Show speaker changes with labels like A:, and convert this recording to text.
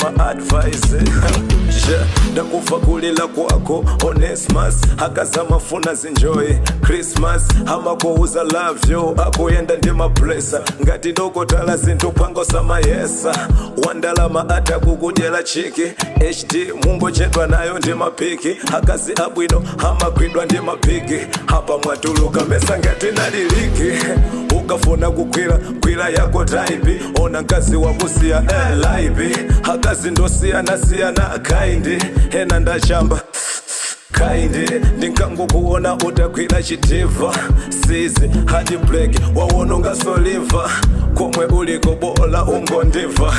A: my advice. Yeah, ndakuva kulila kwako Onesmus, akazamafuna zinjoy Christmas, amakuuza love you, akuyenda ndi mablesa ngati dokotala zinthu phango samayesa wandalama atakukudyera chiki HD mungochedwa nayo ndi mapiki akazi abwino amagwidwa ndi mapiki apa mwatuluka mesa ngati naliliki ukafuna kukwira kwira yako type ona mkazi wakusiya laipi akazi ndosiyana-siyana kind ena ndachamba kind ndinkangokuona utakwira chitiva sizi heartbreak wawononga soliva komwe uliko bola ungondiva.